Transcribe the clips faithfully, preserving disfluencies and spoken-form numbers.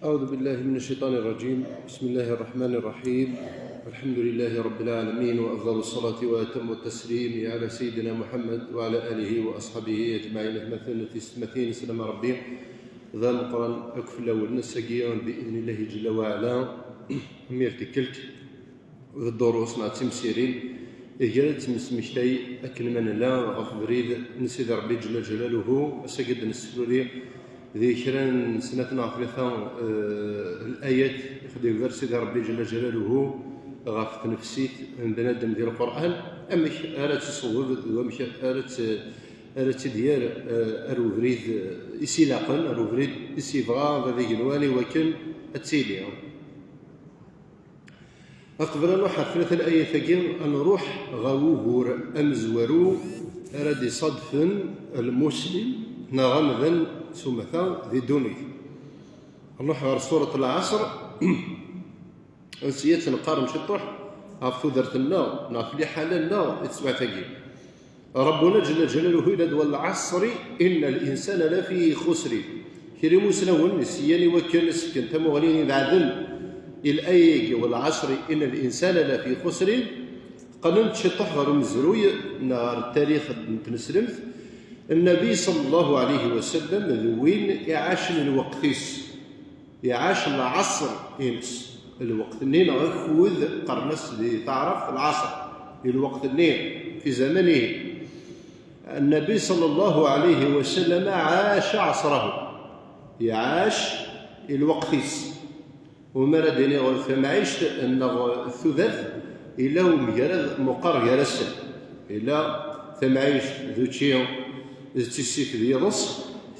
أعوذ بالله من الشيطان الرجيم. بسم الله الرحمن الرحيم. الحمد لله رب العالمين، وأفضل الصلاة وأتم التسليم على سيدنا محمد وعلى آله وأصحابه أجمعين. Atmaten, tisetmatin, sslama n Ṛebbi d ameqqran akk fell-awen. Ass-agi, بإذن الله جل وعلا, mi ar tikkelt d ddurus neɣ d timsirin, gar ad tt-nesmektay akken ma nella ɣef ubrid n Sidi Ṛebbi Ǧella Ǧalaluhu. Ass-agi ad d-nessefruri di kra n snat neɣ tlata, eh, layat i ɣ-d-yebder Sidi Ṛebbi Ǧella Ǧalaluhu ɣef tnefsit n bnadem di Lqur'an, amek ara tt-iṣewweb d wamek ara tt-, ara tt-id-yerr, eh, ar ubrid, eh, i s-ilaqen, ar ubrid i s-yebɣa Baba Igenwan i wakken ad tili. Aqbel ad nruḥ ɣer tlata layat-agi, ad nruḥ ɣer wugur amezwaru ara d-iṣadfen lmuslim neɣ amdan s umata di ddunit. Ad nruḥ ɣer surat Lɛasr, ansi ad tt-nqarn ciṭuḥ ɣef tudert-nneɣ neɣ ɣef liḥala-nneɣ i teswiɛt-agi. Rabbuna Ǧella Ǧalaluhu yenna-d: "والعصر إن الإنسان لفي خسر." Kra imusnawen, syan i wakken ad s-fken tamuɣli ibeɛden i laya-agi, "والعصر إن الإنسان لفي خسر", qqnen-d ciṭuḥ ɣer umezruy neɣ ɣer tarix n tneslemt. Nnabi sallallahu alayhi wa sallam d win iɛacen lweqt-is. Iɛac lɛaṣr-ines. Lweqt-nni neɣ akud qqaren-as di taɛrabt lɛaṣr. I lweqt-nni, fi zamanihi. Nnabi sallallahu alayhi wa sallam ɛaca ɛaṣrahu. Iɛac i lweqt-is. Umi ara d-iniɣ tamɛict neɣ tudert, yella umgarad meqqar gar-asen. Yella tamɛict d učči d tissit d yiḍes,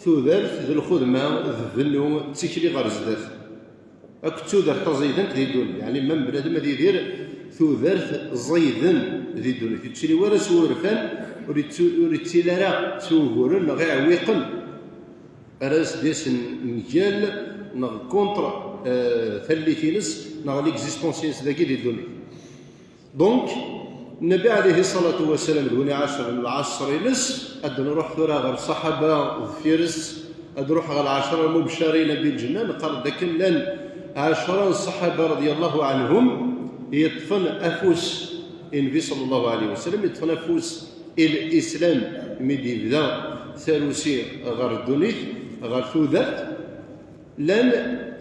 tudert d lxedma d bnu d tikli ɣer zdat. Akked tudert taẓeydant di ddunit, yeɛni ma bnadem ad yidir tudert ẓeyden di ddunit, ur yettili wara s wurfan, ur yettu-, ur yettili ara s wuguren neɣ iɛewwiqen ara s-d-yasen mgal neɣ contre, eh, tallit-ines neɣ l'existence-ines dagi di ddunit. Donc, Nnabi alayhi ṣṣalatu wassalam d win iɛacren lɛaṣr-ines. Ad nruḥ tura ɣer ṣṣaḥaba deffir-s, ad nruḥ ɣer lɛecra lmubeccarin bil ǧenna, neqqar-d akken llan ɛecra n ṣṣaḥaba radiyallahu anhum yeṭṭfen afus i Nnbi sallallahu alayhi wa sallam, yeṭṭfen afus i Lislam mi d-yebda tarusi ɣer ddunit, ɣer tudert. Llan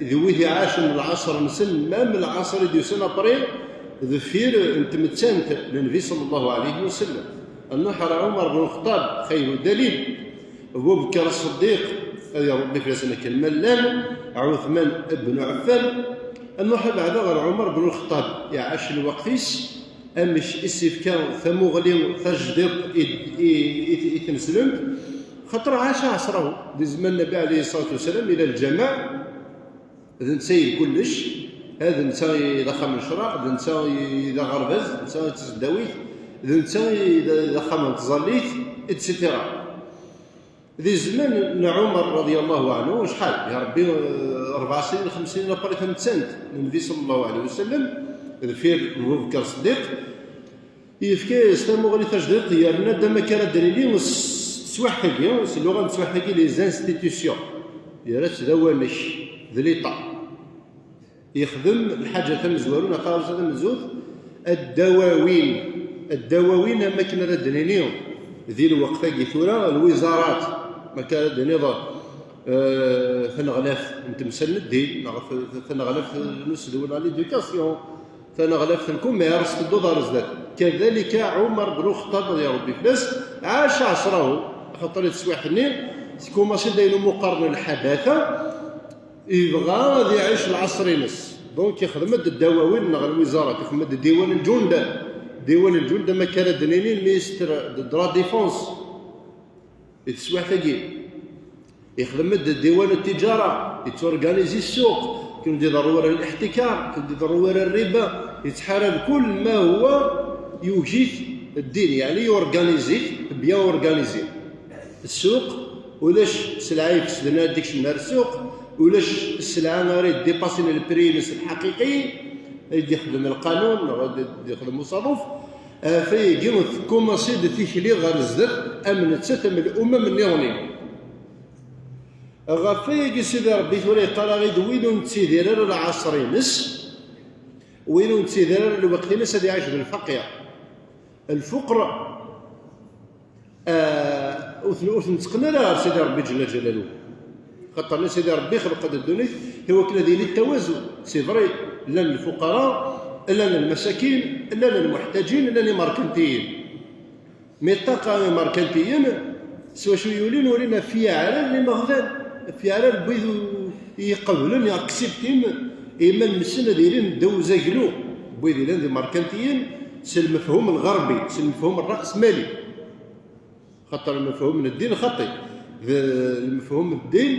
d wid iɛacen lɛaṣr-nsen, même lɛaṣr i d-yusan après, deffir n tmettant n Nnbi sallallahu alayhi wa sallam. Ad nruḥ ɣer Ɛumar bnu Lxeṭṭab, xayru dalil, Abu Bekr Ṣṣeddiq, ad iṛebbi fell-asen akken ma llan, Ɛuthman bnu Ɛeffan. Ad nruḥ abeɛda ɣer Ɛumar bnu Lxeṭṭab, iɛac lweqt-is, amek i s-ifka tamuɣli tajdiṭ i, i, i, i tneslemt, xaṭer ɛaca ɛaṣrahu. Di zman Nnabi alayhi ṣṣalatu wassalam, ila lǧameɛ, d netta i d kullec, d netta i d axxam n ccreɛ, d netta i d aɣerbaz, d netta i d tasdawit, d netta i d, d axxam n tẓallit, et cetera. Di zman n Ɛumar radiyallahu anhu, acḥal? Ya Ṛebbi, eh, rebɛa snin, xems snin après tamettant n Nnbi sallallahu alayhi wa sallam, deffir n Abu Bekr Ṣeddiq, yefka-yas tamuɣli tajdiṭ, yerna-d am akka ara d-nini s teswiɛt-agi, s lluɣa n teswiɛt-agi, les institutions. Yerra-tt d awanek, d l'État. Yexdem lḥaǧa tamezwarut neɣ taɣawsa tamenzut, ddawawin. Ddawawin, am akken ara d-nini di lweqt-agi tura, lwizarat, ma akka ara d-tiniḍ, eh, taneɣlaft n temsal n ddin, neɣ t-, t-, taneɣlaft n usedwel, l'éducation, taneɣlaft n commerce, tedduḍ ɣer zdat. Kadalika Ɛumar bnu Lxeṭṭab, ad iṛebbi fell-as, ɛaca ɛaṣrahu, axaṭer i teswiɛt-nni tkumaṣi-d ayen umi qqaren lḥadatha, yebɣa ad iɛic lɛaṣr-ines. Donc, ixdem-d ddawawin neɣ lwizarat, ixdem-d diwan n lǧunda. Diwan n lǧunda, ma akka ara d-nini, le ministre de, de la Défense. Di teswiɛt-agi, ixdem-d diwan n ttiǧara, yetturganizi ssuq, akken ur d-iḍerru ara liḥtikar, akken ur d-iḍerru ara rriba, yettḥarab kul ma huwa yugi-t ddin, yeɛni yurganizi-t, bien organisé. Ssuq, ulac sselɛa ifesden ara d-ikecmen ar ssuq, ulac sselɛa ara yeddipasin lpri-ines lḥaqiqi, ay d-ixdem lqanun, neɣ ad d-ixdem usaḍuf. Ɣef wayagi, tkumaṣi-d tikli ɣer zdat, am nettat, am lumam nniḍen. Ɣef wayagi, Sidi Ṛebbi tura yeqqar-aɣ-id: win ur nettidir ara lɛaṣer-ines, win ur nettidir ara lweqt-ines, ad iɛic d lfaqir. Lfuqr, ah, ur ten-, ur ten-netteqqen ara ɣer Sidi Ṛebbi Ǧella Ǧelaluhu. Xaṭer Sidi Ṛebbi ixleq-d ddunit i wakken ad yili ttawazun. C'est vrai, llan lfuqara, llan lmasakin, llan lmuḥtaǧin, llan imerkantiyen. Mi ṭṭaqa imerkantiyen, s wacu yulin? Ulin ɣef yiɛrar n imeɣban, ɣef yiɛrar n wid i iqeblen, i aksiptin iman-nsen ad ilin ddaw uzaglu n wid yellan d imerkantiyen, s lmefhum lɣerbi, s lmefhum rrasmali. Xaṭer lmefhum n ddin xaṭi. D lmefhum n ddin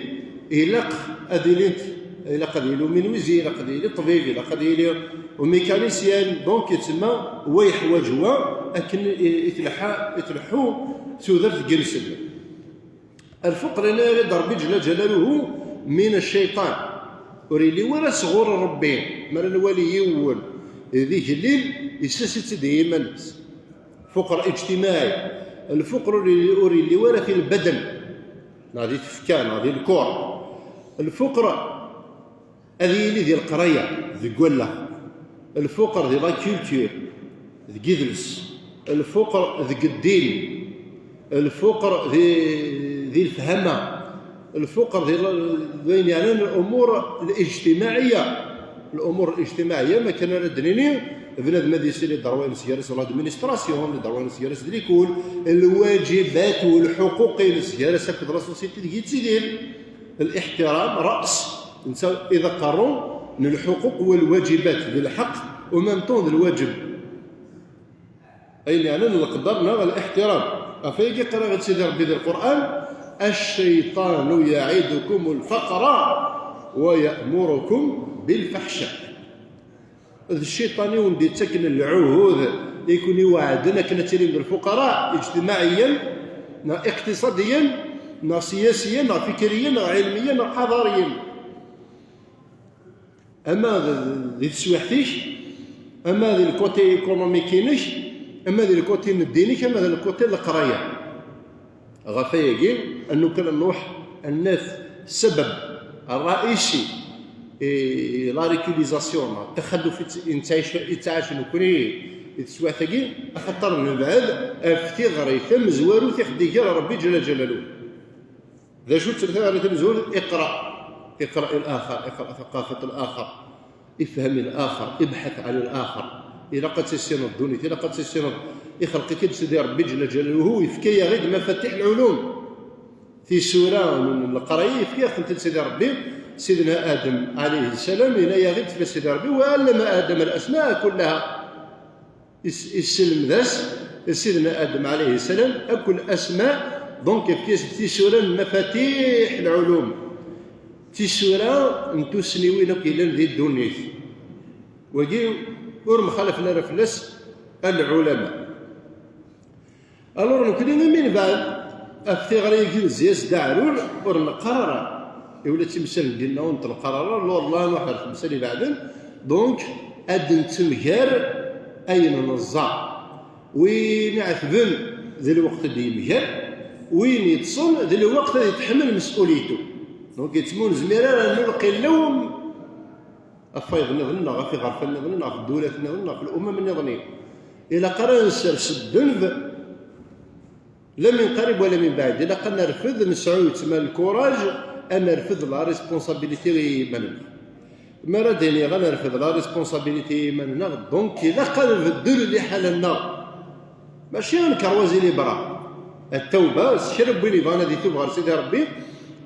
ilaq ad ilint, ilaq ad yili uminwizi, ilaq ad yili ṭṭbib, ilaq ad yili umikanisyan. Donc, yettma wa yeḥwaǧ wa akken i, i tleḥḥa, i tleḥḥu tudert deg inselmen. Lfuqr, yenna-yaɣ-id Ṛebbi Ǧella Ǧelaluhu, min cciṭan. Ur yelli wara sɣur Ṛebbi. Mi ara nwali yiwen d igellil, yessas-itt-id i yiman-nnes. Lfuqr ijtimaɛi. Lfuqr ur yelli, ur yelli wara fi lbaden, neɣ di tfekka, neɣ di lkor. Lfuqr ad yili di leqraya, deg wallaɣ. Lfuqr di la culture, deg idles. Lfuqr deg ddin. Lfuqr di, di lefhama. Lfuqr di, d wayen yeɛnan الأمور الاجتماعية. الأمور الاجتماعية, ma kan ara d-nini, bnadem ad yesli d ṛwayen sgar-as l'administration, d ṛwayen sgar-as d likul, lwaǧibat u lḥuquq-ines gar-as akked la société deg yettidir. Liḥtiram ra's, netta i d aqerru n lḥuquq u lwaǧibat, d lḥeqq, u même temps d lwaǧeb. Ayen yeɛnan leqder neɣ liḥtiram. Ɣef wayagi qqareɣ-d Sidi Ṛebbi di Lqur'an: الشيطان يعدكم الفقر ويأمركم بالفحشاء. D cciṭan i wen-d-yettaken lɛuhud, i ken-iweɛden akken ad tilim d lfuqara, ijtimaɛiyen, neɣ iqtiṣadiyen, neɣ siyasiyen, neɣ fikriyen, neɣ ɛilmiyen, neɣ ḥadariyen. Ama d, di teswiɛt-ik, ama di lkuti économique-inek, ama di lkuti n ddin-ik, ama di lkuti n leqraya. Ɣef wayagi, ad nukel ad nruḥ ad naf ssebab rraisi i la réculisation, ttaxalluf i tt-, i nettɛic, i ttɛac nekni di teswiɛt-agi, axaṭer nebɛed ɣef tiɣri tamezwarut i ɣ-d-iger Ṛebbi Ǧella Ǧelaluhu. D acu-tt tiɣri tamezwarut? Iqra. Iqra i laxer, iqra ثقافة الآخر. افهم الآخر، ابحث عن الآخر. Ilaq ad tissineḍ ddunit, ilaq ad tissineḍ ixleq-ik-id Sidi Ṛebbi Ǧella Ǧelaluhu, yefka-yaɣ-id mafatiḥ lɛulum. Tisura n leqraya yefka-yaɣ-tent-id Sidi Ṛebbi. Sidna Adem ɛalayhi ssalam, yenna-yaɣ-id fell-as Sidi Ṛebbi: وعلم آدم الأسماء كلها. Is-, isselmed-as Sidna Adem ɛalayhi ssalam akk lasma, donc yefka-as-d tisura n mafatiḥ lɛulum, tisura n tussniwin akk yellan di ddunit. Wagi ur mxalafen ara fell-as lɛulama. Alors, nekni imi nebɛed ɣef tiɣri-agi n Zya Sdaɛrur, ur neqqar ara, i ula d timsal n dinna ur neṭṭleq ara, alors là, nruḥ ɣer temsal ibeɛden. Donc, ad nettemgar ayen neẓẓa. Win iɛetben d lweqt ad d-yemger, win yeṭṭsen d lweqt ad yetḥemmel mes'uliytu. Donc, yettma ur nezmir ara ad nulqi llawm ɣef wayeḍ nniḍen, neɣ ɣef iɣerfan nniḍen, neɣ ɣef ddewlat nniḍen, neɣ ɣef lumam nniḍen. Ilaq ara nsers ddneb, la min qarib wala min baɛid. Ilaq ad nerfed, nesɛu yettma lkuraj ad nerfed la responsabilité i yiman-nneɣ. Mi ara d-iniɣ ad nerfed la responsabilité i yiman-nneɣ, donc ilaq ad nbeddel liḥala-nneɣ. Mačči ad nekker wazi libra. Ttawba, s kra n win yebɣan ad itub ɣer Sidi Ṛebbi,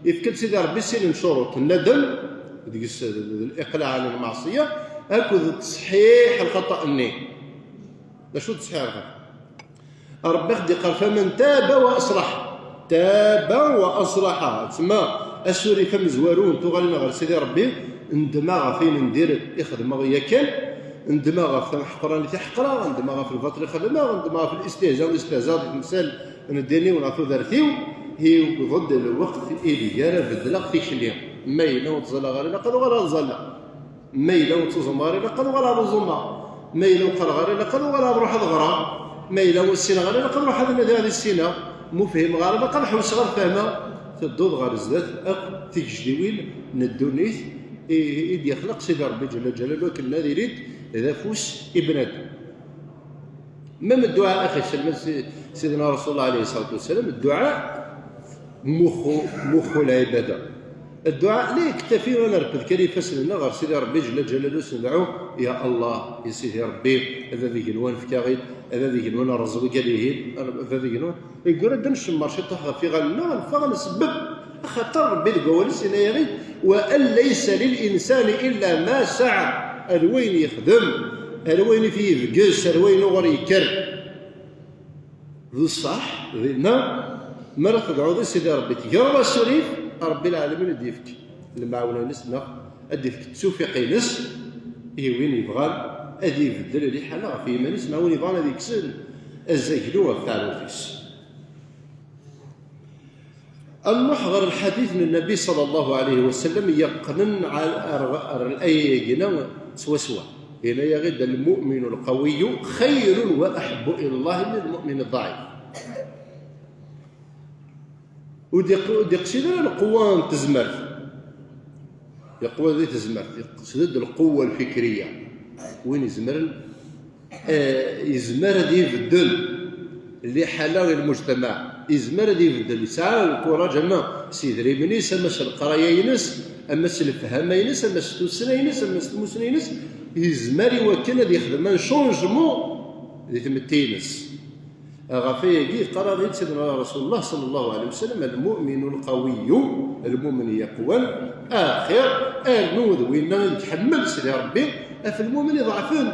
yefka-d Sidi Ṛebbi sin n ccuruṭ: nnadem, deg-s d liqlaɛ ɛan lmeɛṣiyya, akked ttṣeḥḥiḥ lxaṭa-nni. D acu ttṣeḥḥiḥ lxaṭa? Ṛebbi ɣ-d-iqqar: فمن تاب وأصلح. تاب وأصلح. Tsemma asurif amezwaru n tuɣalin ɣer Sidi Ṛebbi: ndmeɣ ɣef ayen n diri i xedmeɣ yakan, ndmeɣ ɣef tameḥqranit i ḥeqreɣ, ndmeɣ ɣef lbaṭel i xedmeɣ, ndmeɣ ɣef listihza i stehzaɣ di temsal n ddin-iw neɣ tudert-iw. Yewweḍ-d lweqt ideg ara beddleɣ tikli. Ma yella ur ttẓallaɣ ara, ilaq ad uɣaleɣ ad ẓalleɣ. Ma yella ur ttuẓumeɣ ara, ilaq ad uɣaleɣ ad uẓumeɣ. Ma yella ur qqareɣ ara, ilaq ad uɣaleɣ ad ruḥeɣ ad ɣreɣ. Ma yella ur ssineɣ ara, ilaq ad ruḥeɣ ad nadiɣ ad issineɣ. Ma ur fhimeɣ ara, ilaq ad ḥewseɣ ad fehmeɣ. Tedduḍ ɣer zdat akk tigejdiwin n ddunit i, i d-yexleq Sidi Ṛebbi Ǧella Ǧalalu akken ad ilint d afus i bnadem. Même dduɛa, axi, selmen si-, Sidna Rasulullah alayhi ṣṣalatu wassalam, dduɛa muxu, muxu lɛibada. Dduɛa la yektafi ad nerfed kan ifassen-nneɣ ɣer Sidi Ṛebbi Ǧella Ǧalalu, s nedɛu: Ya Allah, ya Sidi Ṛebbi, a bab igenwan, efk-aɣ-id, a bab igenwan, rreẓ wigad-ihin, a bab igenwan. Yeggura ad ncemmer ciṭuḥ ɣef iɣallen-nneɣ, ad neffeɣ ad nsebbeb. Axaṭer Ṛebbi deg wawal-is yenna-yaɣ-id: "Wa an laysa lil insani illa ma saɛa." Ar wayen yexdem, ar wayen i t-yebges, ar wayen uɣur yekker. D ṣṣeḥ, dinna, mi ara tedɛuḍ i Sidi Ṛebbi, tegreḍ asurif, Ṛebbi lɛalamin ad d-yefk lemɛawna-ines neɣ ad d-yefk ttufiq-ines i win yebɣan ad ibeddel liḥala ɣef yiman-is, neɣ win yebɣan ad yekkes azaglu ɣef teɛrurt-is. Ad nruḥ ɣer lḥadit n Nnbi ṣalla Llahu ɛalayhi wa sallam yeqqnen ar, ar, ar laya-agi-na swaswa. Yenna-yaɣ-id: "Al-mu'minu al-qawiyyu xayrun wa aḥebbu ila Llahi min al-mu'min ad-daɛif." Ur d-iq-, ur d-iqsid ara lqewwa n tezmert. Yeqwa di tezmert, yeqsed-d lqewwa lfikriya. Win izemren, eh, yezmer ad ibeddel liḥala i lmujtamaɛ. Yezmer ad ibeddel, yesɛa lkuraǧ, ama s idrimen-is, ama s leqraya-ines, ama s lefhama-ines, ama s tussna-ines, ama s tmussni-ines, yezmer i wakken ad yexdem un changement di tmetti-ines. Ɣef wayagi, yeqqar-aɣ-d Sidna Rasulullah ṣalla Llahu ɛalayhi wa sallam: "Al-mu'minu al-qawiyyu", lmumen yeqwan, axir, arnu d winna i iḥemmel Sidi Ṛebbi ɣef lmumen iḍeɛfen.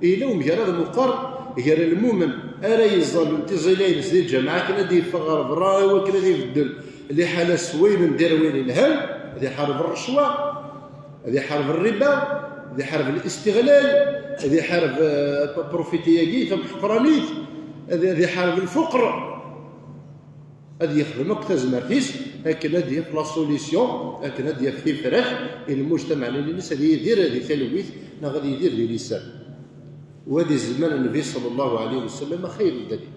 Yella umgarad meqqer gar lmumen ara yeẓẓallen tiẓilin-ines di lǧameɛ akken ad d-yeffeɣ ɣer berra i wakken ad ibeddel liḥala s wayen n dirwin yelhan, ad iḥareb rrecwa, ad iḥareb rriba, ad iḥareb listiɣlal, ad iḥareb, eh, profiti-agi, tameḥqranit, ad, ad iḥareb lfuqer, ad yexdem akk tazmert-is akken ad yaf la solution, akken ad yaf tifrat i lmujtamaɛ-nni-ines, ad yidir di talwit neɣ ad yidir di liser. Wa d izemmer Nnbi ṣalla Llahu ɛalayhi wa sallam, xayr ddalil.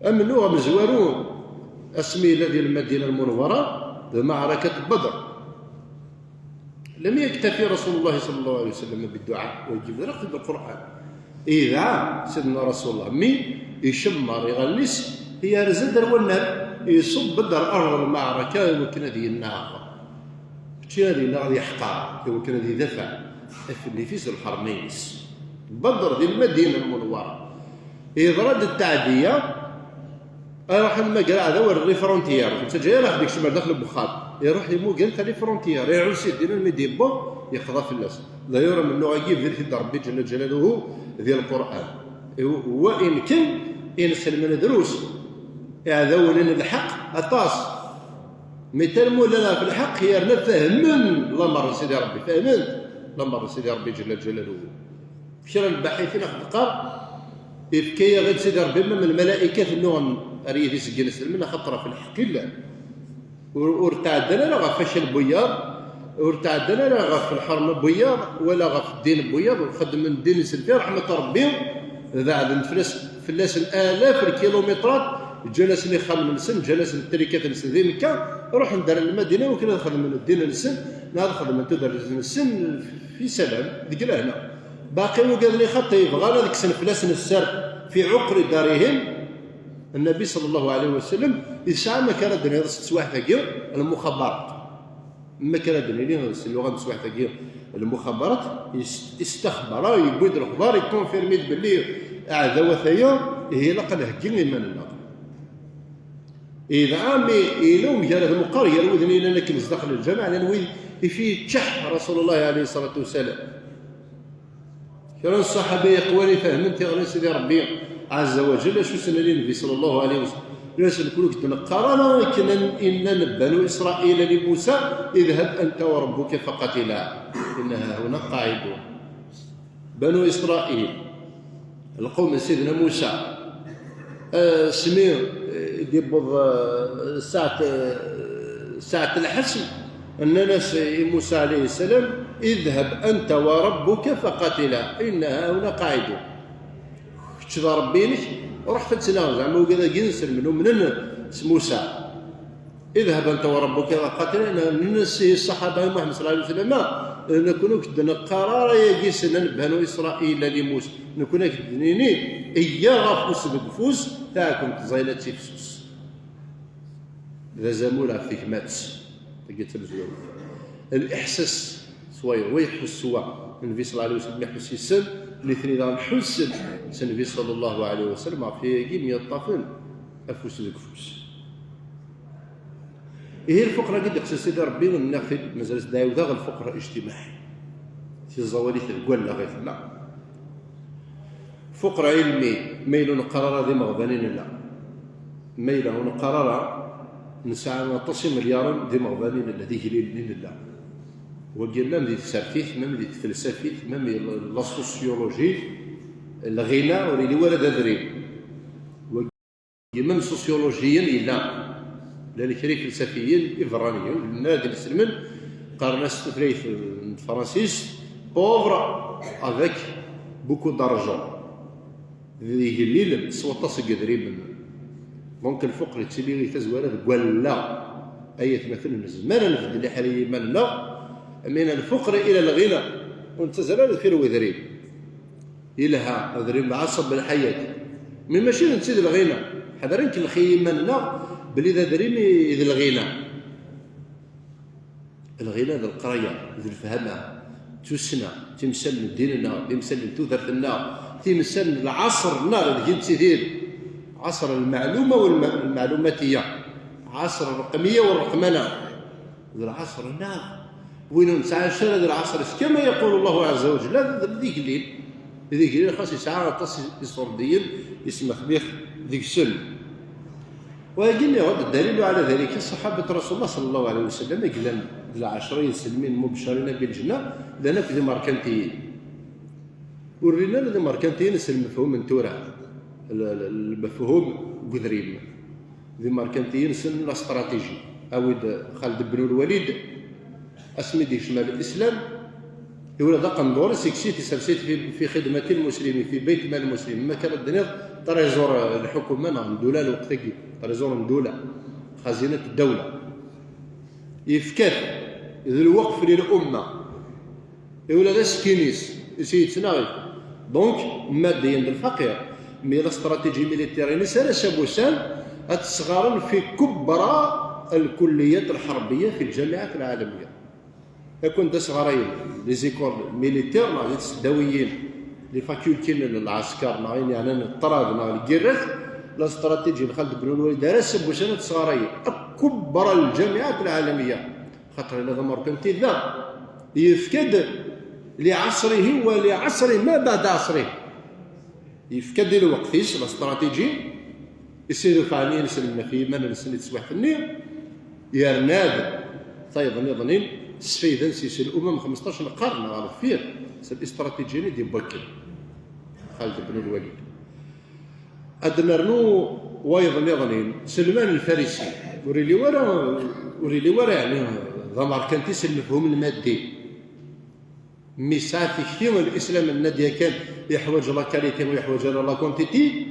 Amennuɣ amezwaru, asmi yella di Lmadina Lmunawwara, d maɛrakat Badr. Lam yaktafi Rasulullah ṣalla Llahu ɛalayhi wa sallam bidduɛa, wa yejbed raqq deg Lqur'an. Idɛa Sidna Rasulullah, mi icemmer iɣallen-is, yerza-d ar wannar, iṣubb-d ar ard lmaɛraka i wakken ad yennaɣ. Mačči ad yennaɣ ad yeḥqer, i wakken ad idafeɛ ɣef nnif-is d lḥerma-ines. Badr di Lmadina Lmunawwara. Yeḍra-d ttaɛdiya, iruḥ ad yemmager aɛdaw ar les frontières. Ur yettaǧǧa ara ḥedd yekcem ar daxel n wexxam. Iruḥ yemmuger-it ar les frontières, iɛuss-it din almi d-yewweḍ, yeqḍa fell-as. D'ailleurs, amennuɣ-agi yebder-it-id Ṛebbi Ǧella Ǧalaluhu di Lqur'an. Wa ayen kan, inselmen drus, iɛdawen n lḥeqq aṭas. Mi ttarmu llan ɣef lḥeqq, yerna fehmen lamer n Sidi Ṛebbi, fehmen lamer n Sidi Ṛebbi Ǧella Ǧalaluhu. Kra n lbaḥitin aɣ-d-qqar, ifka-yaɣ-d Sidi Ṛebbi, ma lmalaika tennuɣen ar yid-i seg inselmen, axaṭer ɣef lḥeqq i llan. Ur, ur tɛeddan ara ɣef akal n wiyaḍ, ur tɛeddan ara ɣef lḥerma n wiyaḍ, wala ɣef ddin n wiyaḍ, ur xeddmen ddin-nsen fi ṛeḥma n Ṛebbi, beɛden fell-as, fell-asen alaf n lkilumitrat, ǧǧan-asen ixxamen-nsen, ǧǧan-asen ttrikat-nsen di Mekka, ruḥen-d ar Lmadina, wakken ad xedmen ddin-nsen, neɣ ad xedmen tudert-nsen fi salam, deg lehna. Baqi wigad-nni xaṭi bɣan ad kksen fell-asen sser fi ɛuqri darihim. Nnabi ṣalla Llahu ɛalayhi wa sallam yesɛa amek ara d-niniḍ s teswiɛt-agi, lmuxabarat. Amek ara d-nini s lluɣa n teswiɛt-agi, lmuxabarat, is-, istexbara, yewwi-d lexbar, ikunfirmi-d belli aɛdaw ata-ya, ihi ilaq ad nheggi iman-nneɣ. Idɛa mi yella umgarad meqqar gar widen yellan akken zdaxel n lǧameɛ, llan wid i fi yeččeḥ Rasulullah ɛalayhi ṣṣalatu wassalam. Kra n ṣṣaḥaba yeqwan ifehmen tiɣri n Sidi Ṛebbi ɛazza wa ǧell, acu s-nnan i Nnbi ṣalla Llahu ɛalayhi wa sallam. Nnan-as: "Nekni ur k-d-neqqar ara akken innan Banu Isṛayil li Musa: 'Idhab anta wa rabbuka faqatila, inna hahuna qa'idun.'" Banu Isṛayil, lqum n Sidna Musa, eh, asmi, eh, i d-yewweḍ, eh, saɛet, eh, saɛet lḥesm, nnan-as i Musa ɛalayhi ssalam: "Idhab anta wa rabbuka faqatila, inna hahuna qa'idun." Kečč d Ṛebbi-inek, ruḥet ad tnaɣem, zeɛma wigad-agi inselmen umnen s Musa. اذهب أنت وربك فقاتلا. Nnan-as ihi ṣṣaḥaba i Muḥemmed ṣalla Llahu ɛalayhi wa sallam: "Nekkni ur k-d-neqqar ara ayagi ssnen Banu Isṛayil a limus, nekkni ad k-d-nini, iyya ɣef ufus deg ufus, taɛkemt ẓayla d tifsus." D azamul ɣef tegmat, tagi d tamezwarut. Liḥsas s wayeḍ, wa iḥuss s wa. Nnbi ṣalla Llahu ɛalayhi wa sallam iḥuss yes-sen, nitni daɣen ḥussen s Nnbi ṣalla Llahu ɛalayhi wa sallam ɣef wayagi myeṭṭafen afus deg ufus. Ihi lfuqra i d-iqsed Sidi Ṛebbi, nniɣ-t-id, mazal-as d ɛiwdeɣ, lfuqra ijtimaɛi. Tiẓawalit deg wallaɣ i tella. Fuqra ilmi, ma yella ur neqqar ara d imeɣban i nella. Ma yella ur neqqar ara, nesɛa aṭas imelyaṛen d imeɣban i nella, d igellilen i nella. Wagi llan di tsertit, même di tfelsafit, même la sociologie, lɣina ur yelli wara d adrim. Même sosyolojiyen yella. Llan kra ifelsafiyen iberraniyen, llan ad inselmen, qqaren-as s tutlayt n tefransist, pauvre avec beaucoup d'argent. D igellilen s waṭas n yedrimen. Donc lfuqr yettili i tazwara deg wallaɣ. Ay atmaten, nezmer ad nbeddel iḥal i yiman-nneɣ, min lfuqr ila lɣina, ur nettazzal ara deffir wedrim. Yelha, adrim ɛaṣeb lḥayat. Mi mačči d netta i d lɣina. Ḥader ad nkellex i yiman-nneɣ belli d adrim i d lɣina. Lɣina d leqraya, d lefhama, d tussna, timsal n ddin-nneɣ, timsal n tudert-nneɣ, timsal n lɛaṣer-nneɣ deg i nettidir. Ɛaṣer lmeɛluma walma-, lmeɛlumatiya. Ɛaṣer rreqmiya walreqmana. D lɛaṣer-nneɣ. Win ur nesɛi ara d lɛaṣer-is, kama yaqul Allahu ɛezza wa jalla, d, d igellil. D igellil, xas yesɛa aṭas iṣurdiyen, yesmexmix deg-sen. Wagi nniɣ-d, dalilu ɛala dalik, ṣṣaḥabat Rasulullah ṣalla Llahu ɛalayhi wa sallam, i yellan d lɛecra yesselmin mubeccerina bilǧenna, llan akk d imerkantiyen. Ur llin ara d imerkantiyen s lmefhum n tura, l-, l-, lmefhum n udrim. D imerkantiyen ssnen la stratégie. Awi-d Xaled ben Lwalid, asmi d-yekcem ar Lislam, iwla-d aqendur-is, yekkes-it, isers-it fi, fi xidmati lmuslimin, fi bayt mal muslimin. Ma kan ad d-tiniḍ trésor n lḥukuma neɣ n ddula lweqt-agi, trésor n ddula, xazinat ddawla. Yefka-t d lweqf lil umma. Iwla d asekkin-is, is yettnaɣ-it. Donc, maddiyen d lfaqir. Mais la stratégie militaire-ines ara s abusan ad tesɣaren fi kubra lkulliyat lḥerbiya fi lǧamiɛat lɛalamiya. Akk anda sɣarayen les écoles militaires neɣ di tesdawiyin, les facultés n lɛesker neɣ ayen yeɛnan ṭṭrad neɣ lgirrat, la stratégie n Xaled ben Lwalid ara s abusan ad tesɣarayen akk kubra lǧamiɛat lɛalamiya. Xaṭer yella d amerkanti da, yefka-d liɛaṣrihi wa liɛaṣri ma baɛda ɛaṣrihi. Yefka-d i lweqt-is la stratégie, i s idufɛen i inselmen ɣef yiman-nsen i teswiɛt-nni, yerna-d tayeḍ nniḍen-in s fayda-nsen s lumam xmesṭac n lqern ɣer deffir, s listratiji-nni d-iwakken Xaled ben Lwalid. Ad d-nernu wayeḍ nniḍen-in, Selman Lfarisi. Ur yelli wara, ur yelli wara, yeɛni, d amerkanti s lmefhum lmaddi. Mi yesɛa tikti, Lislam yenna-d yakan yeḥwaǧ la qualité, ur yeḥwaǧ ara la quantité.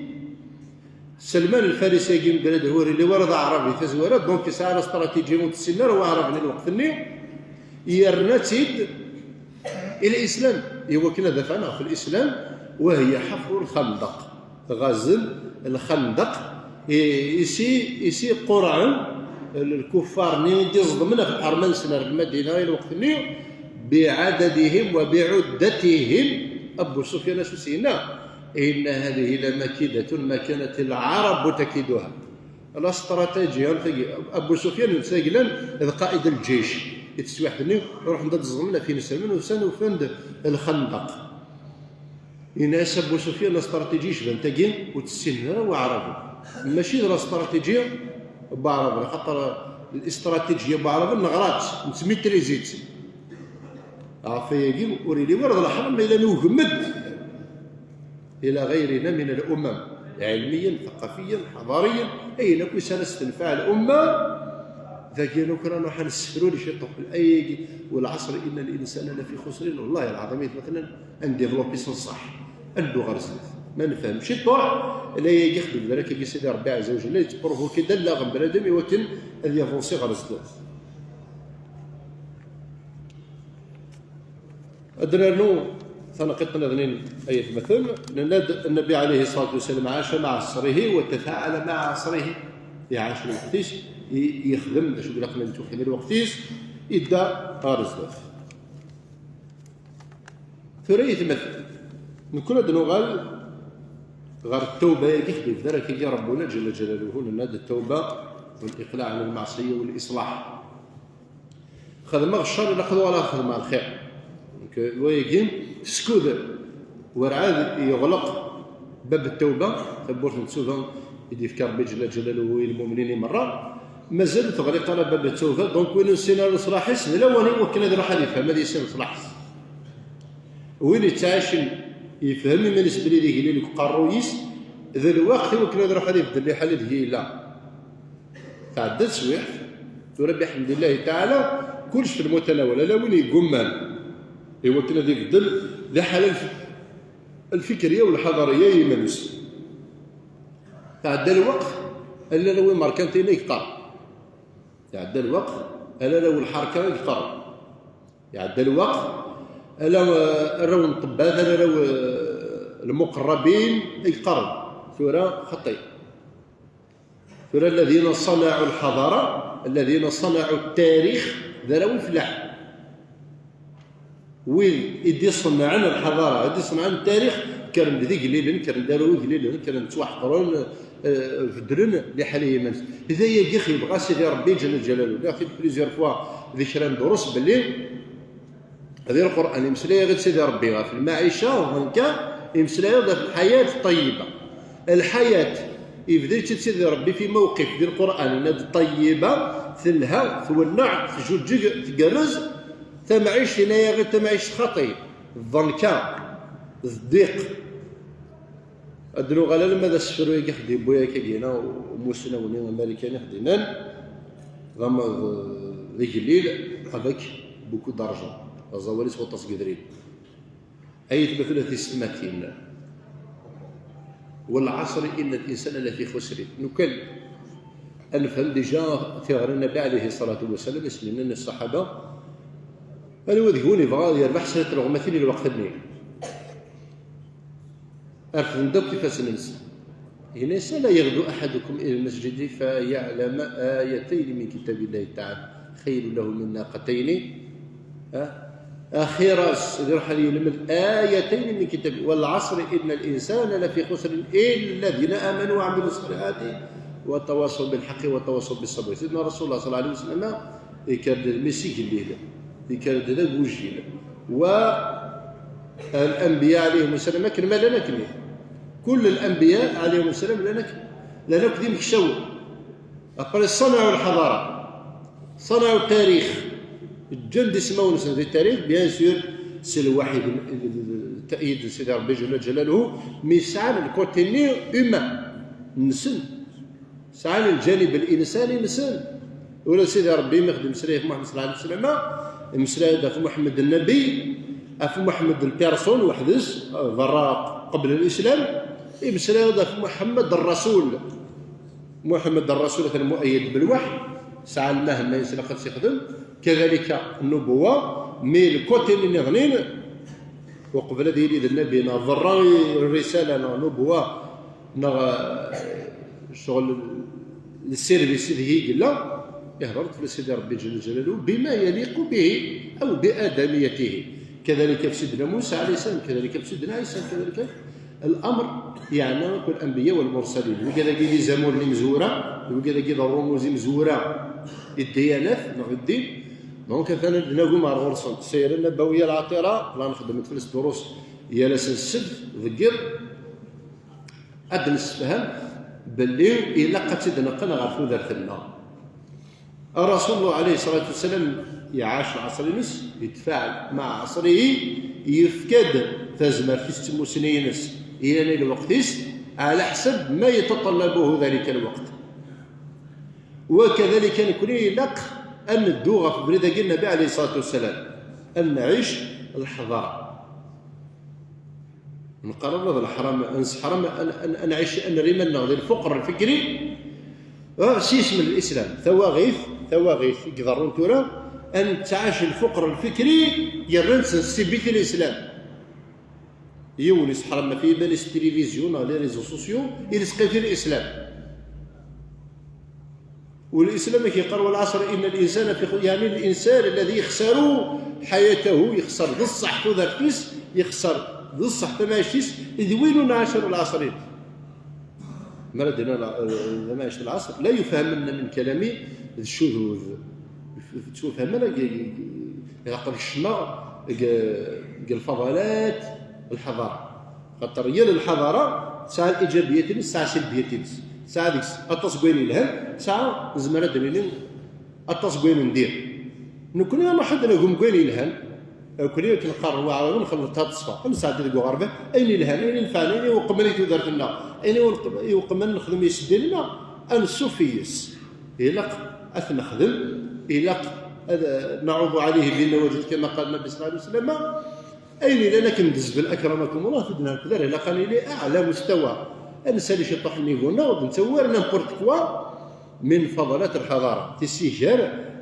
Selman Lfarisi-agi, mebla d ur yelli wara d aɛrabi tazwara, donc yesɛa la stratégie ur t-ssinen ara waɛraben i lweqt-nni, yerna-tt-id i Lislam, i wakken ad afan ɣef Lislam, وهي حفر الخندق. Ɣazen lxandaq, i, i si, i si qurɛen lkuffar-nni i d-iẓeḍmen ɣef lḥerma-nsen ar Lmadina i lweqt-nni, بعددهم وبعدتهم. Abu Sufyan acu s-yenna? إن هذه لمكيدة ما كانت العرب تكيدها. La stratégie, am tagi, Abu Sufyan d taglan d qaid lǧic i teswiḥt-nni, ruḥen-d ad ẓẓmen ɣef inselmen, usan ufan-d lxandaq. Yenna-as Abu Sufyan la stratégie yecban tagi ur tt-ssinen ara waɛraben. Mačči d la stratégie n waɛraben, axaṭer listratiji n waɛraben neɣra-tt, nettmitrizi-tt. Ɣef wayagi ur yelli wara d leḥram ma yella nugem-d ila ɣayrina min al-umam, ɛilmiyan, taqafiyan, ḥadariyan, ayen akk i s ara s-tenfeɛ al-umma. Dagi akk ara nruḥ ad nessefruri ciṭuḥ ayagi, والعصر إن الإنسان لفي خسر. Wallahi lɛaḍim, aytmaten, ad ndivlupi s nṣaḥ, ad neddu ɣer zdat. Ma nefhem ciṭuḥ, la yagi xdem d rakagi Sidi Ṛebbi Ɛezza wa Jalla, yettpurvuki-d allaɣ n bnadem i wakken ad yavansi ɣer zdat. Ad d-nernu taneqqiṭ nniḍen, ay atmaten. Nenna-d Nnabi ɛalayhi ṣṣalatu wassalam عاش مع عصره وتفاعل مع عصره. Iɛac lweqt-is, i-, yexdem d acu i ilaqen ad yettwaxdem lweqt-is, idda ɣer zdat. Tura, ay atmaten, nekkni ad nuɣal ɣer ttawba-agi, xdem d rakagi Rabbuna Ǧalla Ǧalaluhu, nenna-d ttawba wal-iqlaɛ ɛan lmeɛṣiyya wal-iṣlaḥ. Xedmeɣ ccer, ilaq ad uɣaleɣ ad xedmeɣ lxir. Donc, wayagi, skud werɛad yeɣleq bab ttawba, tawwurt n ttuba i d-yefka Ṛebbi Ǧalla Ǧalaluhu i lmumnin i merra, mazal ur teɣliq ara bab ttawba. Donc, win ur nessin ara leṣlaḥ-is, d lawan i wakken ad iruḥ ad ifhem, ad yissin leṣlaḥ-is. Win yettɛicin yefhem iman-is belli d igellil deg uqerruy-is, d lweqt i wakken ad iruḥ ad ibeddel liḥala deg yella. Tɛedda teswiɛt, tura biḥemdillahi taɛala, kullec fi lmutanawal, ala win yeggumman i wakken ad ibeddel liḥala lf-, lfikriya u lḥadariya i yiman-is. Tɛedda lweqt, ala win merkantin i yeqqar. Iɛedda lweqt, ala arraw n lḥerka i yeqqaren. Iɛedda lweqt, ala, eh, arraw n ṭṭebbat, ala arraw, eh, lmuqerrabin i yeqqaren. Tura xaṭi. Tura الذين صنعوا الحضارة، الذين صنعوا التاريخ, d arraw n lfellaḥ. Wid i d-iṣennɛen lḥadara, i d-iṣennɛen tarix, kkren-d d igellilen, kkren-d arraw igellilen, kkren-d ttwaḥeqren, eh, beddlen liḥala n yiman-nsen. D ayagi i ɣ-yebɣa Sidi Ṛebbi Ǧalla Ǧalaluhu. Nniɣ-t-id plusieurs fois di kra n ddrus belli di Lqur'an imeslay-aɣ-d Sidi Ṛebbi ɣef lmaɛica, donc imeslay-aɣ-d ɣef lḥayat ṭṭayyiba. Lḥayat, yebda-tt-id Sidi Ṛebbi fi mawqif di Lqur'an, yenna-d ṭayyiba, telha, twenneɛ, tjuǧǧeg, tgerrez. Tamɛict, yenna-yaɣ-d tamɛict xaṭi, ḍḍenka, d ddiq. Ad d-nuɣal alamma d asefru-agi i ɣ-d-yewwi akkagi-na umusnaw-nni amarikani, i ɣ-d-yennan d ama-, d, d igellil, avec beaucoup d'argent, aẓawali s waṭas n yedrimen. Ay atmaten a tisetmatin, والعصر إن الإنسان لفي خسر. Lukan ad nefhem déjà tiɣri n Nnbi ɛalayhi ṣṣalatu wassalam, i s-nnan ṣṣaḥaba, anwa deg-wen yebɣa ad yerbeḥ snat n tleɣmatin i lweqt-nni? Refden-d akk ifassen-nsen. Yenna-yas: ألا يغدو أحدكم إلى المسجد فيعلم آيتين من كتاب الله تعالى خير له من ناقتين. Ha? Axir-as ad iruḥ ad yelmed آيتين من كتاب الله. والعصر إن الإنسان لفي خسر إلا الذين آمنوا وعملوا الصالحات وتواصوا بالحق وتواصوا بالصبر. Sidna Rasulullah ṣalla Llahu ɛalayhi wa sallam yekker-d d mmi-s igellil, yekker-d d agujil. Wa الأنبياء عليهم السلام akken ma llan akken. كل الأنبياء عليهم السلام llan akken. Llan akk d imeksawen. Après, صنعوا الحضارة. صنعوا التاريخ. Ǧǧan-d ismawen-nsen di tarix, bien sûr, s lwaḥi d, d, d, d, d, تأييد n Sidi Ṛebbi Ǧalla Ǧalaluhu, mi sɛan le côté-nni humain-nsen. Sɛan lǧanib linsani-nsen. Ula d Sidi Ṛebbi mi ɣ-d-imeslay ɣef Muḥemmed ṣalla Llahu ɛalayhi wa sallam, imeslay-d ɣef Muḥemmed Nnabi, ɣef Muḥemmed lpersone weḥd-s, berra qbel lislam, imeslay-d ɣef Muḥemmed Rrasul. Muḥemmed Rrasul atan muayyad belwaḥy, sɛa lmahemma-ines ilaq ad tt-ixdem, kadalika nnubuwa, mi lkwatin nniḍnin, uqbel ad yili d nnabi neɣ berra i rrisala neɣ nnubuwa, neɣ, eh, ccɣel, lservis ideg i yella, ihder-d fell-as Sidi Ṛebbi Ǧalla Ǧalaluhu بما يليق به أو بآدميته. Kadalika f Sidna Musa ɛalayhi ssalam, kadalika f Sidna Ɛisa, kadalika الأمر yeɛna akk الأنبياء والمرسلين. Wigad-agi d izamuren imezwura, d wigad-agi d ṛṛumuz imezwura i ddyanat neɣ i ddin. Donc, atan ad d-nagem ar ɣur-sen. Ssira Nnabawiya Lɛaṭira, la nxeddem-d fell-as ddurus yal ass n ssebt deg yiḍ. Ad d-nessefhem belli ilaq ad tt-id-neqqen ɣer tudert-nneɣ. Rasulullah ɛalayhi ṣṣalatu wassalam iɛac lɛaṣr-ines, yetfaɛel مع عصره, yefka-d tazmert-is d tmussni-ines i lweqt-is, ɛla ḥsab ma yetṭallabuhu dalika lweqt. Wa kadalika nekni ilaq ad neddu ɣef ubrid-agi n Nnabi ɛalayhi ṣṣalatu wassalam, ad nɛic lḥeḍra. Nqarr d leḥram, nesḥram ad nɛic, ad nerr iman-nneɣ di lfuqer lfikri, ah, s yisem n Lislam. Tawaɣit, tawaɣit i iḍerrun tura, ad nettɛac lfuqer lfikri yerna nettnessibit i Lislam. Yiwen yesḥram ɣef yiman-is tilivizyu neɣ les réseaux sociaux, i nesqi fi Lislam. Walislam ak yeqqar: والعصر إن الإنسان في خ-، يعني الإنسان الذي يخسر حياته, yexṣer d ṣṣeḥ tudert-is, yexṣer d ṣṣeḥ tamɛict-is, d win ur nɛac ara lɛaṣr-in. Mi ara d-iniɣ la-, tamɛict n lɛaṣr, la yufham minna min kalami d ccudud. Tufham ara g-, g-, g-, ilaq ad kecmeɣ g-, g lfadalat n lḥadara. Xaṭer yal lḥadara tesɛa liǧabiyat-ines, tesɛa silbiyat-ines. Tesɛa deg-s aṭas n wayen yelhan, tesɛa, nezmer ad d-nini, aṭas n wayen n dir. Nekkni ad nruḥ ad d-nagem deg wayen yelhan. Nekkni akken qqaren waɛrab, nxelleṭ-ha d ṣṣfa. Ad nesɛeddi deg uɣerbal ayen yelhan, ayen inefɛen, ayen iweqqmen i tudert-nneɣ, ayen iweqqmen nexdem i ddin-nneɣ, ansuf yes. Ilaq ad t-nexdem, ilaq ad نعض عليه بالنواجذ كما قال النبي صلى الله عليه وسلم. Ayen yellan akken d zzbel, akramakum Allah, ad t-id-nerr d ar ilaq ad nili aɛla mustawa. Ad nsali ciṭuḥ nnivu-nneɣ, ur d-nettawi ara n'importe quoi min fadalat lḥadara, tisigar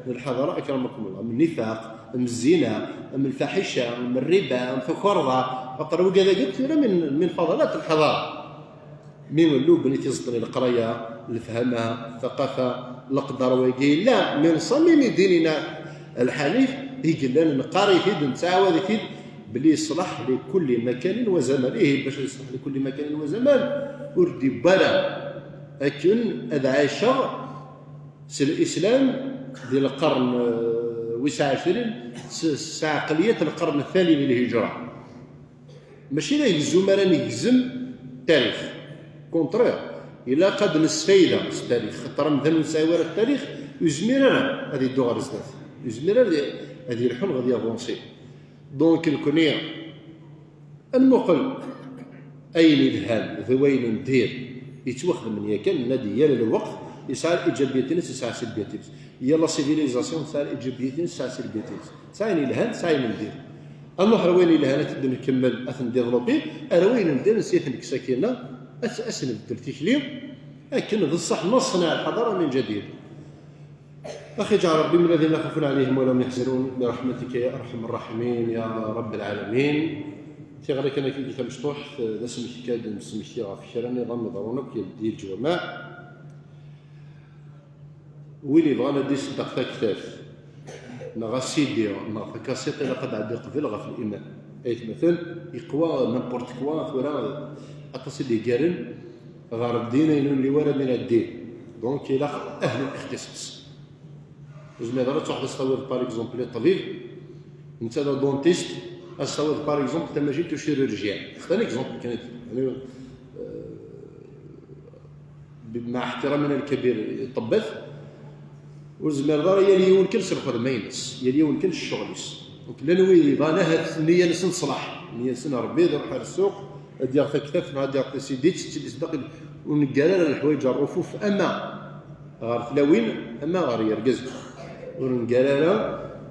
n lḥadara, akramakum Allah, am nnifaq, am zzina, am lfaḥica, am rriba, am takerḍa, xaṭer wigad-agi tura min, min fadalat lḥadara. Mi nlubni tiẓeṭ n leqraya, lefhama, ثقافة, leqder wagi yella min ṣamimi dinina lḥanif, i yellan neqqar-it-id, nettɛawad-it-id, belli yeṣleḥ لكل مكان وزمان. Ihi, bac ad yeṣleḥ لكل مكان وزمان, ur d-yewwi ara akken ad ɛiceɣ s Lislam di lqern, eh, wis ɛecrin, s, s ɛeqliyat lqern الثاني للهجرة. Mačči d agzum ara negzem tarix. Contraire, ilaq ad nesfayda s tarix. Xaṭer amdan ur nesɛi ara tarix, ur yezmir ara ad yeddu ɣer zdat. Ur yezmir ara ad yelḥu neɣ ad yavansi. Donc, nekkni ad nmuqel ayen yelhan d wayen n dir yettwaxedmen yakan, nadi yal lweqt, yesɛa liǧabiyat-ines, yesɛa silbiyat-ines. Yal la civilisation tesɛa liǧabiyat-ines, tesɛa silbiyat-ines. Tesɛa ayen yelhan, tesɛa ayen n dir. Ad nruḥ ar wayen yelhan, ad t-id-nkemmel, ad t-ndévelopper, ar wayen n dir, ad t-nekkes akkin-a, ad s-, ad s-nbeddel tikli, akken d ṣṣeḥ نصنع الحضارة من جديد. أخي، اجعل ربي من الذين لا خوف عليهم ولا هم يحزنون برحمتك يا أرحم الراحمين يا رب العالمين. Tiɣri kan akka i tamecṭuḥt, d asmekti kan ad d-nesmekti ɣef kra n yiḍan iḍerrun akk di leǧwameɛ. Win yebɣan ad d-iṣeddeq taktabt, neɣ asidi, neɣ takasiṭ, ilaq ad d-iɛeddi qbel ɣef liman. Aytmaten, yeqwa n'importe quoi tura, aṭas i d-yeggaren ɣer ddin ayen ur nli wara min ad ddin. Donc, ilaq ahlu lixtiṣaṣ. Ur zmireḍ ara ad truḥeḍ ad s-tawiḍ, par exemple, i ṭṭbib, netta d adentiste, ad s-tawiḍ, par exemple, tamacint u chirurgien. C'est un exemple kan. يعني, euh, مع احترامنا الكبير i ṭṭebbat, ur zmireḍ ara, yal yiwen kan s lxedma-ines, yal yiwen kan s ccɣel-is. Donc, llan wid yebɣan ahat nniya-nsen ṣṣleḥ, nniya-nsen Rebbi, ad iruḥ ar ssuq, ad d-yaɣ taktabt neɣ ad d-yaɣ tasidit, ad tt-id-iṣeddeq, ur neggar ara leḥwayeǧ ar rufuf, ama ɣer tlawin, ama ɣer yergazen. Ur neggar ara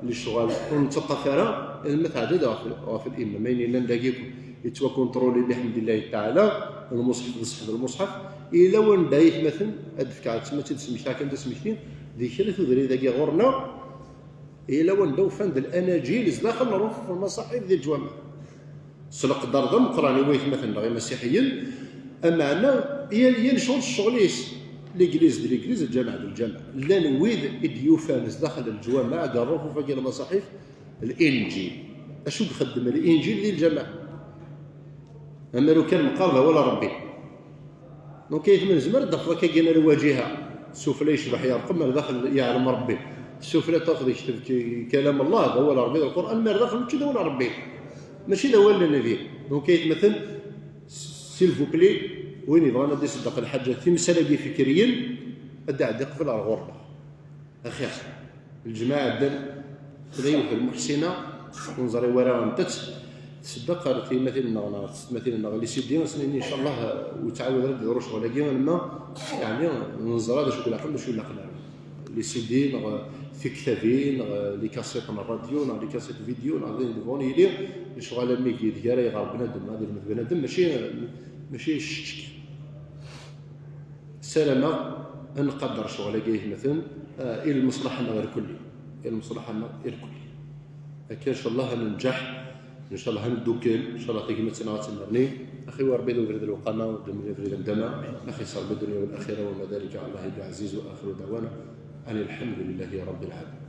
lecɣal, ur nettaṭṭaf ara, alma tɛedda-d ɣef, ɣef liman. Ma ayen yellan dagi yettwakunṭruli, biḥemdillahi taɛala, lmuṣḥef d ṣṣeḥ d lmuṣḥef. Yella wanda aytmaten, ad d-fkeɣ, ad tt-id-smektaɣ kan d asmekti, di kra tudrin-agi ɣur-neɣ, yella wanda ufan-d lanajil zdaxel n rufuf n lmaṣaḥif di leǧwameɛ. S leqder d ameqqran i waytmaten-nneɣ imasiḥiyen, ameɛna yal, yal ccɣel s ccɣel-is, l'église d l'église, lǧameɛ d lǧameɛ. Llan wid i d-yufan zdaxel n leǧwameɛ, deg rrufuf-agi n lmaṣaḥif, Linǧil. Acu i ixeddem Linǧil di lǧameɛ? Amer ukan meqqar d awal n Ṛebbi. Donc, aytma, nezmer ad d-nafeḍ akka gin lwaǧiha, sufla yecbeḥ yerqem, ar daxel yeɛlem Ṛebbi. Sufla tafeḍ yekteb k-, kalam Allah, d awal n Ṛebbi, d Lqur'an, ma ar daxel mačči d awal n Ṛebbi. Mačči d awal n Nnbi. Donc, aytmaten, s'il vous plaît, win yebɣan ad d-iṣeddeq lḥaǧa, timsal-agi fikriyen, ad d-iɛeddi qbel ar ɣur-neɣ. Axir, lǧemɛa ɛeddan, tella yiwet n lmuḥsina, ur neẓri wara anta-tt, tṣeddeq ɣer tyemmatin-nneɣ neɣ ɣer tetmatin-nneɣ, les CD, ad sen-nini, ncallah, ur yettɛawad ara ad d-yeḍru ccɣel-agi, alamma, yeɛni, neẓra d acu i ilaqen, d acu ur ilaqen ara. Les CD neɣ tiktabin, neɣ les cassettes n rradyu, neɣ les cassettes vidéo, neɣ d ayen yebɣun yili, lecɣal am wigi deg ara iɣer bnadem, ad ilmed bnadem, mačči, mačci ccek. Ssarameɣ ad nqader ccɣel-agi aytmaten, ah, i lmeṣlaḥa-nneɣ irkelli. I lmeṣlaḥa-nneɣ irkelli. Akka, ncallah, ad nenǧeḥ. Ncallah, ad neddukkel. Ncallah, tagmat-nneɣ ad tennerni. Axi wa Rebbi d ubrid n lewqama, ddunit d abrid n ddama. Axi s Rebbi ddunya u laxira, wa ma dalika ɛala Llahi bi ɛziz, wa axiru dɛwana an lḥemdulillahi Rebbil ɛalamin.